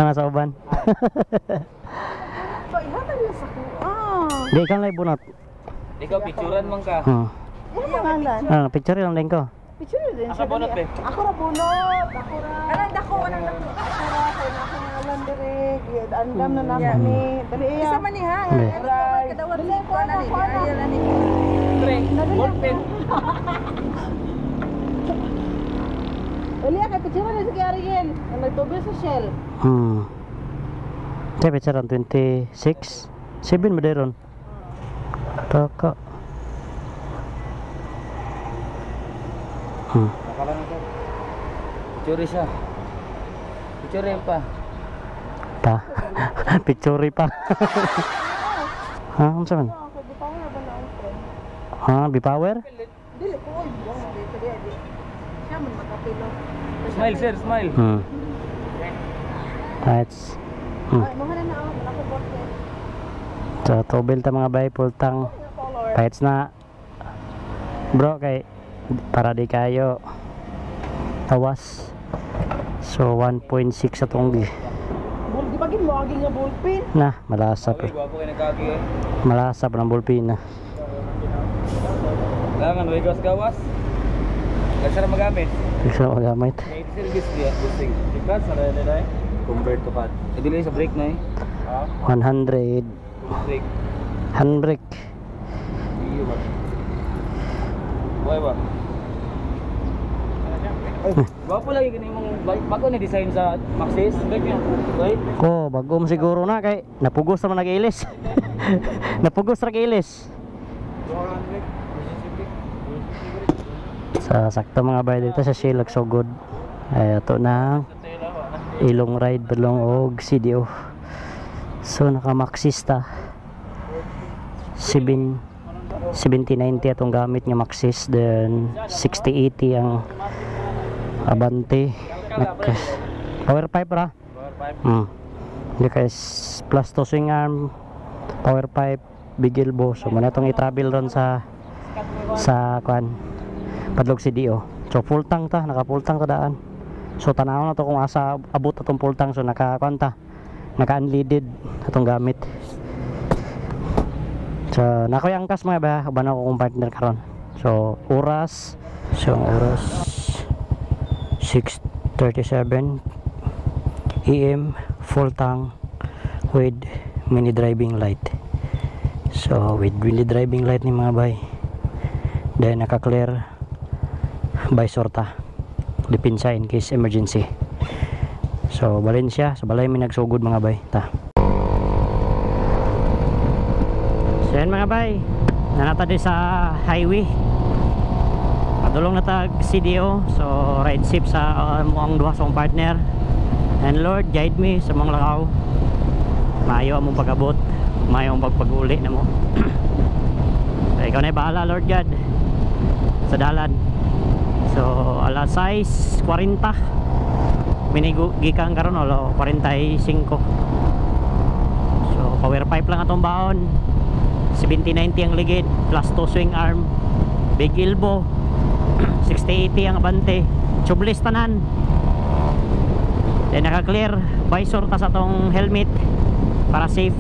Nasa uban. So, ihatag na sa kuha. Di ikaw lang bunot. Ikaw, picturan man ka. Ano pangalan? Ah, picture lang din ko. Picture din Ako bunot, dali, eh. ah. Ako ra bunot. Ako ra. Anang dako, anang dako. Ako ra kay na akong ngalan dire. Andam na nako ni. Dali iya. Isa man ni ha. Hindi. Kadawat ni ko na ni. Ayan na ni. Pre, ballpen. Dali iya, kay picture na si Ariel. Ang nagtubil sa Shell. Kaya picture ang 26. 7 ba ron? Taka. Picture siya. Picture pa. Pa. Picture pa. Ha, unsa man? Oh, kay gipower ba na ang friend? Ha, B-power? Dili ko oy, buwang mo dito di. Di. Siya man magkapilo. Smile, sir, smile. That's Ay, mo na na ako, ako ballpen. So, tubil ta mga bay, pultang. Color. Pahits na. Bro, kay para di kayo tawas. So, 1.6 atong gi. Bul, di ba gid mo agi nga ballpen? Na, malasa Okay, pa. gwapo kayo nagkagi eh. Malasa pa ng bulpin na. Kailangan, way gawas gawas. Kasi na magamit. Gusto ko gamit. May service diya, boosting. Ikat, sa kaya nila eh. Convert to cut. Eh, dili sa brake na eh. 100. Brake. Handbrake. Iyo ba? Buhay ba? Gwapo lagi kini mong bago ni design sa Maxis. Wait. Ko, bagom siguro na kay napugos naman nag-ilis. Napugos ra ilis. Sa sakto mga bay dito sa Shell so good. Ay ato na ilong ride padlong og CDO. So naka Maxis ta. 7 7090 atong gamit nga Maxis, then 6080 ang Abante. Naka power pipe ra. Power pipe. Hindi kay plus 2 swing arm, power pipe, big elbow. So muna itong i-travel ron sa sa kwan padlog CDO. So full tank ta, naka full tank ta daan. So tanaw na to kung asa abot atong full tank. So naka kwan ta, naka unleaded atong gamit. So nakoy angkas mga ba, uban ako kong partner karon. So oras, so ang oras 6:37 AM, full tank with mini driving light. So with mini driving light ni mga bay, then naka clear visor ta, depensa in case emergency. So Valencia sa balay mi nagsugod mga bay ta. So yan mga bay, nanata di sa highway, padulong na tag CDO. So ride safe sa ang duha sa akong partner, and Lord guide me sa mga lakaw. Maayo among pag-abot, maayo ang pagpag-uli na mo. So, ikaw na bahala Lord God sa dalan. So alas 6:40 minigo gikan karon, olo 45. So power pipe lang atong baon, 7090 ang ligid, plus 2 swing arm, big elbow, 6080 ang abante, tubeless tanan. Then naka clear visor ta sa atong helmet para safe.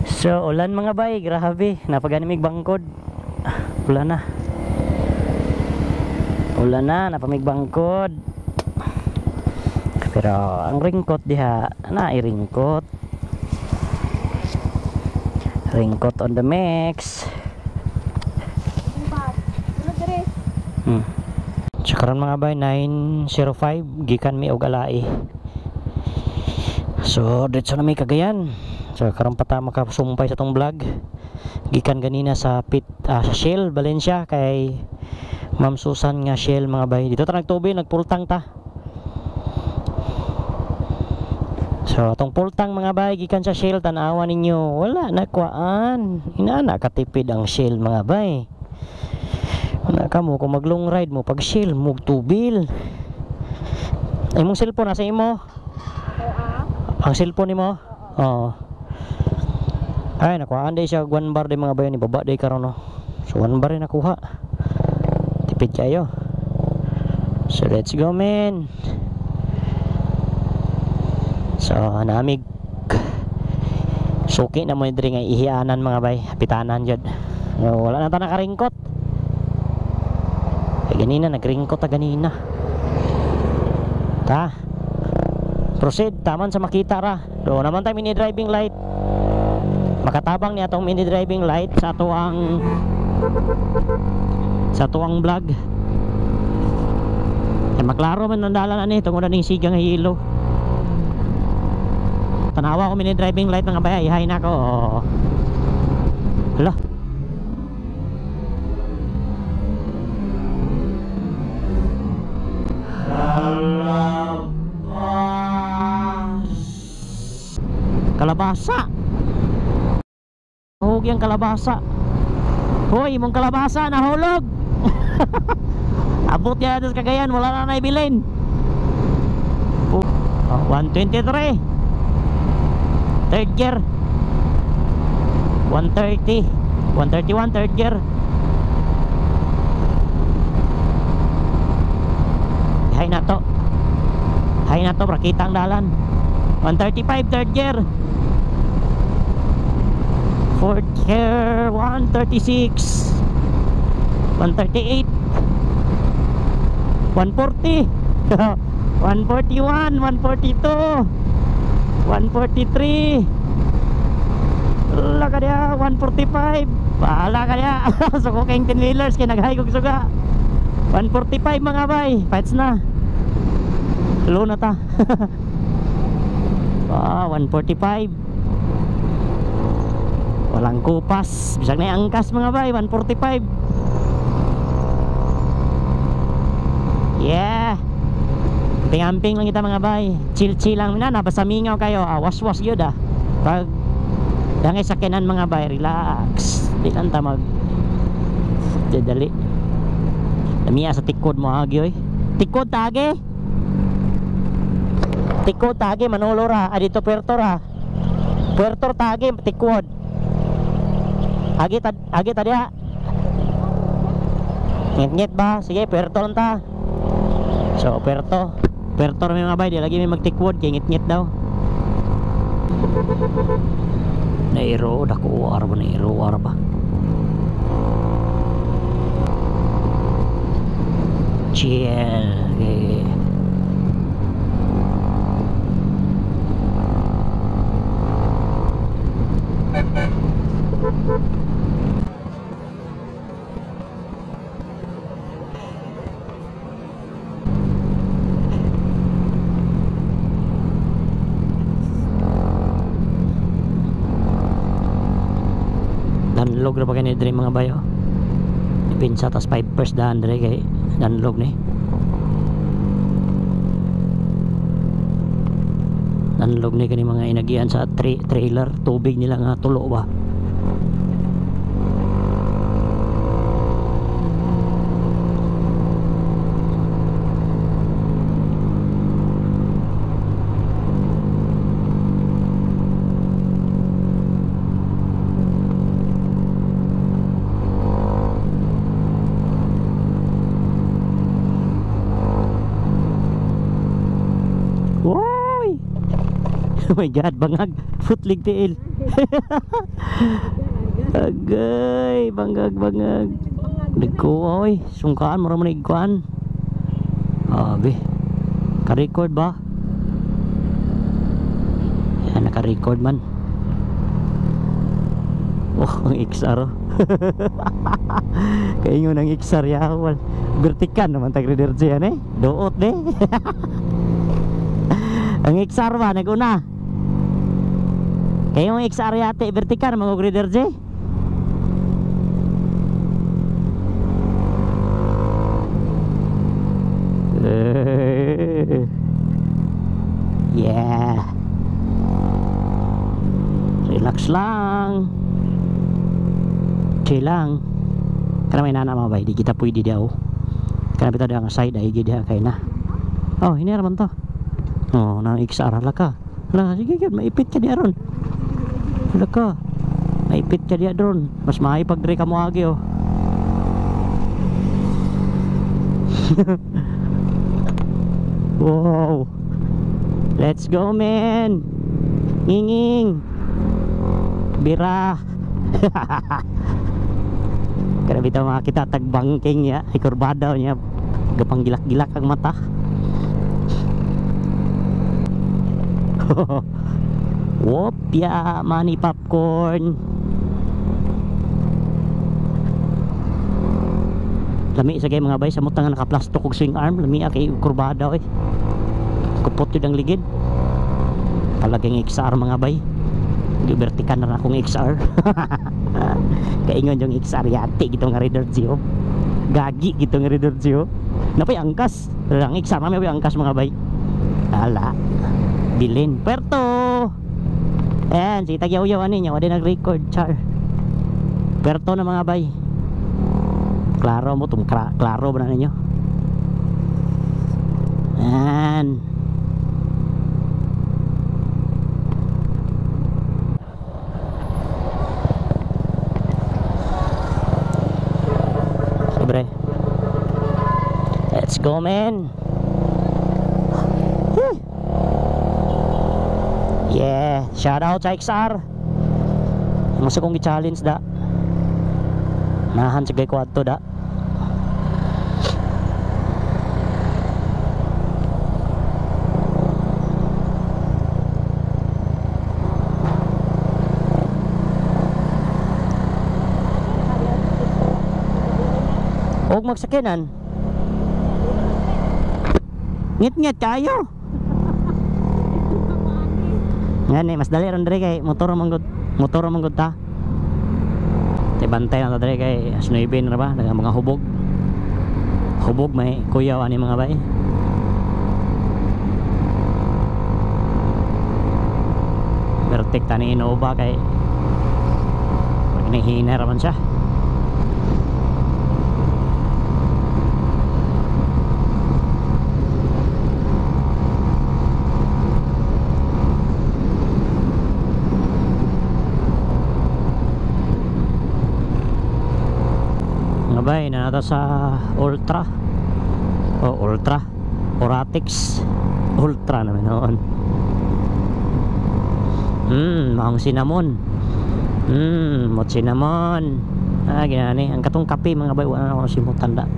So ulan mga bay, grabe, napaganimig bangkod. Ulan na. Ulan na, napamig bangkod. Pero ang ringkot diha, na ringkot. Ringkot on the mix. Ano dire? So karon mga bay, 9:05 gikan mi og Alae. So diretso na mi Cagayan. So karon pa ta makasumpay sa tong vlog. Gikan ganina sa pit, sa Shell Valencia kay Ma'am Susan nga Shell mga bay. Dito ta nagtubi, nagpultang ta. So atong pultang mga bay gikan sa Shell, tan-awa ninyo, wala na kuan. Inaana katipid ang Shell mga bay. Wala ka mo kung mag long ride mo pag Shell mug tubil. Imong cellphone nasa imo? Ang cellphone nimo? Oo. Ay nakuhaan day siya 1 bar day mga bayan, ibaba day karon no. So 1 bar rin nakuha. Tipid kayo. So let's go man. So namig suki na mo diri nga ihianan mga bay, pitanan jud. So, wala na ta nakaringkot. Ay ganina nagringkot ta ganina. Ta. Proceed taman sa makita ra. Do naman tay mini driving light. Makatabang ni atong mini driving light sa atuang vlog. Ay maklaro man ang dalan ani tungod aning siga nga hilo. Tanawa ko mini driving light mga bay, ihay na ko. Hala. Kalabasa. Hugi ang kalabasa. Hoy, imong kalabasa nahulog. Abot yan sa Cagayan, wala na naibilin. Oh, 123. Third gear. 130. 131 third gear. Hay na to. Hay na to, prakita ang dalan. 135 third gear. Fourth gear, 136, 138, 140, 141, 142, 143. Wala ka niya, 145. Bahala ka niya. Suko kayong 10 wheelers kaya nag-high kog suga. 145 mga bay, fights na. Tulo na ta. Ah, 145. Walang kupas. Bisag na angkas mga bay, 145. Yeah. Amping-amping lang kita mga bay. Chill-chill lang na, basta mingaw kayo. Ah, was-was yun ah. Pag dangay sakyanan mga bay, relax. Di lang ta mag dali. Lamiya sa tikod mo agi oy. Tikod tage. Tikod tage Manolo ra, ah, dito Puerto ra. Puerto tage tikod. Agi ta diha. Ngit-ngit ba? Sige, Puerto lang ta. So, Puerto. Puerto ra may mga bay, di lagi may magtikwod kay ngit-ngit daw. Nairo dako ar ba nairo ar ba. Chill. Okay. Danlog ra pa kini diri mga bayo. Ipinsa tas 5 pers daan diri kay danlog ni. Danlog ni kani mga inagian sa trailer, tubig nila nga tulo ba. Oh my God, bangag. Footlig tiil. Agay, bangag, bangag. Nagkuha, oy. Sungkaan, mura mo nagkuhan. Abi. Ka-record ba? Yan, naka-record man. Oh, ang XR. Kaingon ang XR, yawal. Vertikan naman tag-reader yan eh. Doot eh. Ang XR ba, nag-una. Kayong XR yate, vertical, mga grader J. Yeah. Relax lang. Chill lang. Kana may nana mga bay, di kita pwede daw. Kana bitaw ang side ay gid kay na. Oh, ini raman to. Oh, na XR hala ka. Hala, sige gyud, maipit ka di aron. Hala ka. Maipit ka diya drone. Mas maayo pag diri ka moagi oh. Wow. Let's go, man. Nginging. Bira. Kada bitaw makakita tag banking niya, ikurbada niya, gapang gilak-gilak ang mata. Wopya, money popcorn. Lami sa kay mga bay, samot nga nakaplasto kog swing arm, lami kay kurbada oy. Kupot yun ang ligid. Palaging XR mga bay. Gibertikan na akong XR. Kaingon yung XR yati gito nga Rider Gio. Gagi gito nga Rider Gio. Napay angkas. Ang XR mami may angkas mga bay. Ala. Bilin. Puerto. Ayan, si tagyaw-yaw ani niya, wala nag-record char. Puerto na mga bay. Klaro mo tum klaro ba na ninyo? Ayan. Sobre. Let's go, man. Yeah, shout out sa XR. Masa kong gi-challenge da. Nahan sa gay kwadto da. Og magsakinan. Ngit-ngit kayo. Ngani mas dali ron diri kay motor man gud, motor man gud ta. Te bantay na ta diri kay alas 9 na ba, daghang mga hubog. Hubog may kuyaw ani mga bay. Vertik tani Innova kay pag nihina ra man siya. Bay, nanata sa Ultra. Oh, Ultra Oratix Ultra naman noon. Maong cinnamon. Mot cinnamon. Ah, ginani ang katong kape mga bay, wala na ako simutan da.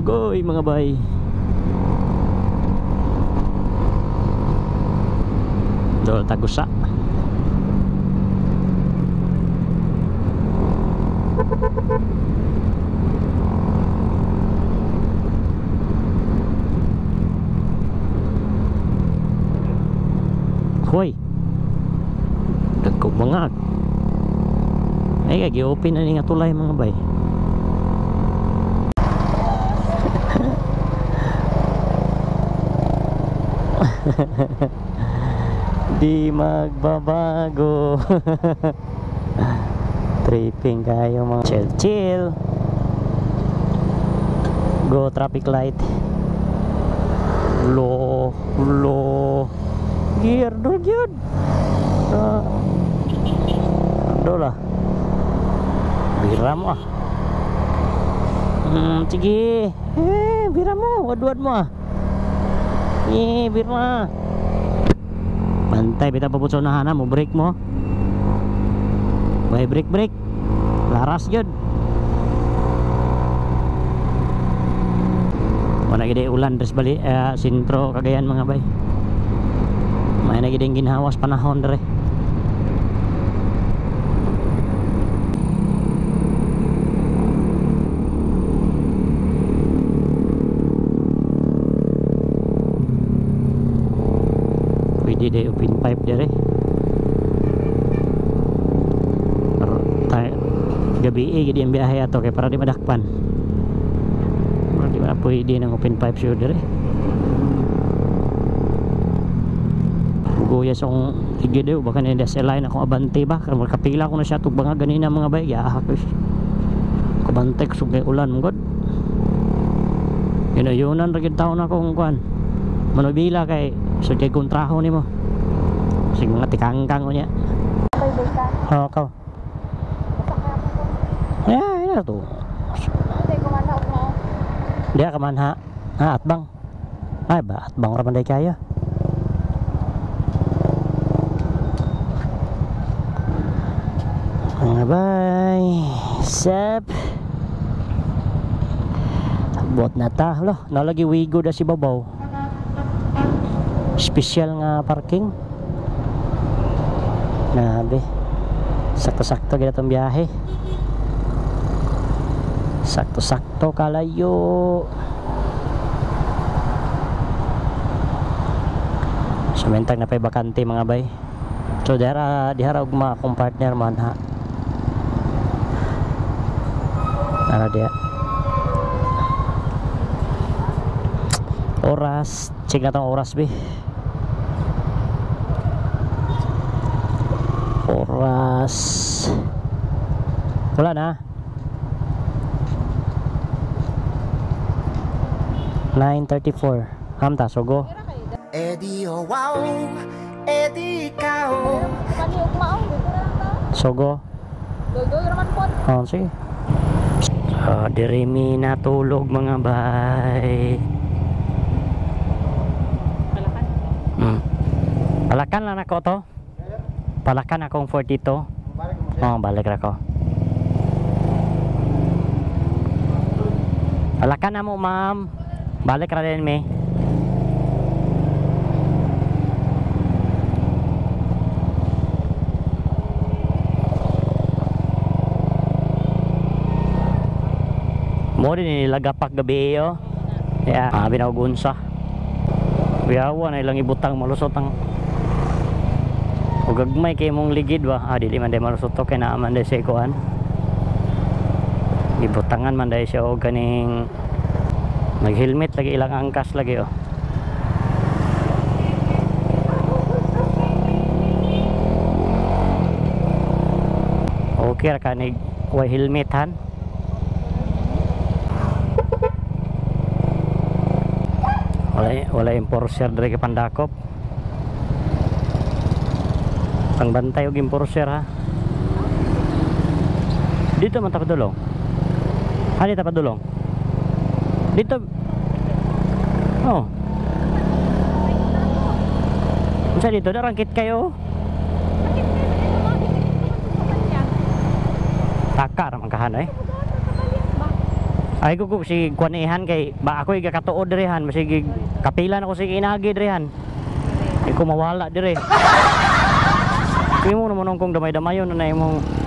Agoy mga bay. Dol tagusa. Hoy. Dagkog bangag. Ay, gi-open na ni nga tulay mga bay. Di magbabago. Tripping kayo mga chill chill. Go traffic light. Lo lo gear do gyud. Do lah. Bira mo ah. Sige. Bira mo, wadwad mo ah. Bira. Bantay bitaw pabutso na hana mo, brake mo. Bay brake brake. Laras gyud. Wala gid ulan tres bali sentro Cagayan mga bay. May na gid ginhawas panahon dere. Pwede day open pipe dere. Gabi gid ang biyahe ato kay para di madakpan. Para di ba pwede nang open pipe siya dere. Guya sa akong tigid baka na sa line akong abante ba karon kapila ko na siya tug bangag ganina mga bay. Yaha ko. Kabante ko sugay ulan mong god. Ginayunan ra gid taon akong kuan. Manubila kay so kay kontraho nimo. Sige mga tikangkang unya. Oh, kaw. Ya, ina to. Dia ka man ha. Ah, atbang. Ay ba, atbang ra man day kayo. Mga bay. Sep. Buot na ta. Lo, nalagi wigo da si babaw. Special nga parking. Nabe. Sakto-sakto gid atong biyahe. Sakto-sakto kalayo. Sumentag na pa'y bakante mga bay. So dihara ugma akong partner man ha. Ara diha. Oras, check na tong oras bi. Oras. Wala na. 9:34. Hamta sogo. Edi oh wow, edi ikaw. Sogo. Oh, sige. So, diri mi natulog mga bay. Palakan. Palakan lang ako to. Palakan akong 42. Oh, balik ra ko. Palakan na mo, ma'am. Balik ra din mi. Mo din nilagapak gabi oh. Ya, binagunsa. Biyawa na ilang ibutang malusot ang ug gagmay kay mong ligid ba. Ah, dili man day malusot to kay naa man day sa ikuan. Ibutangan man day siya og kaning nag-helmet lagi ilang angkas lagi oh. Okay ra kanig way helmet han. Wala enforcer diri kay pandakop. Pangbantay og enforcer ha. Dito man ta padulong. Ha, dito padulong. Dito. Oh. Unsa dito darangkit kayo? Taka ra man kahan eh. Ay ko si kuanihan kay ba ako'y gakatuod dirihan masige kapilan ako sige inagi dirihan. Ay ko mawala dire. Imo naman kung damay-damayon na imong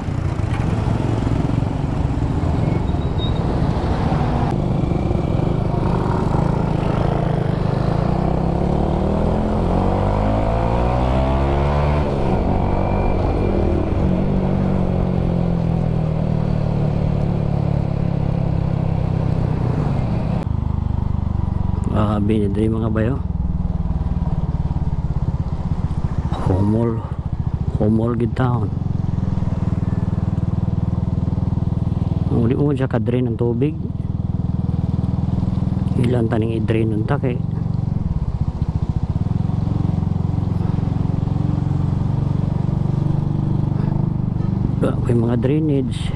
binidri mga bayo. Humol gid taon. Uli mo siya ka-drain ang tubig. Ilan taning i-drain unta kay may mga drainage.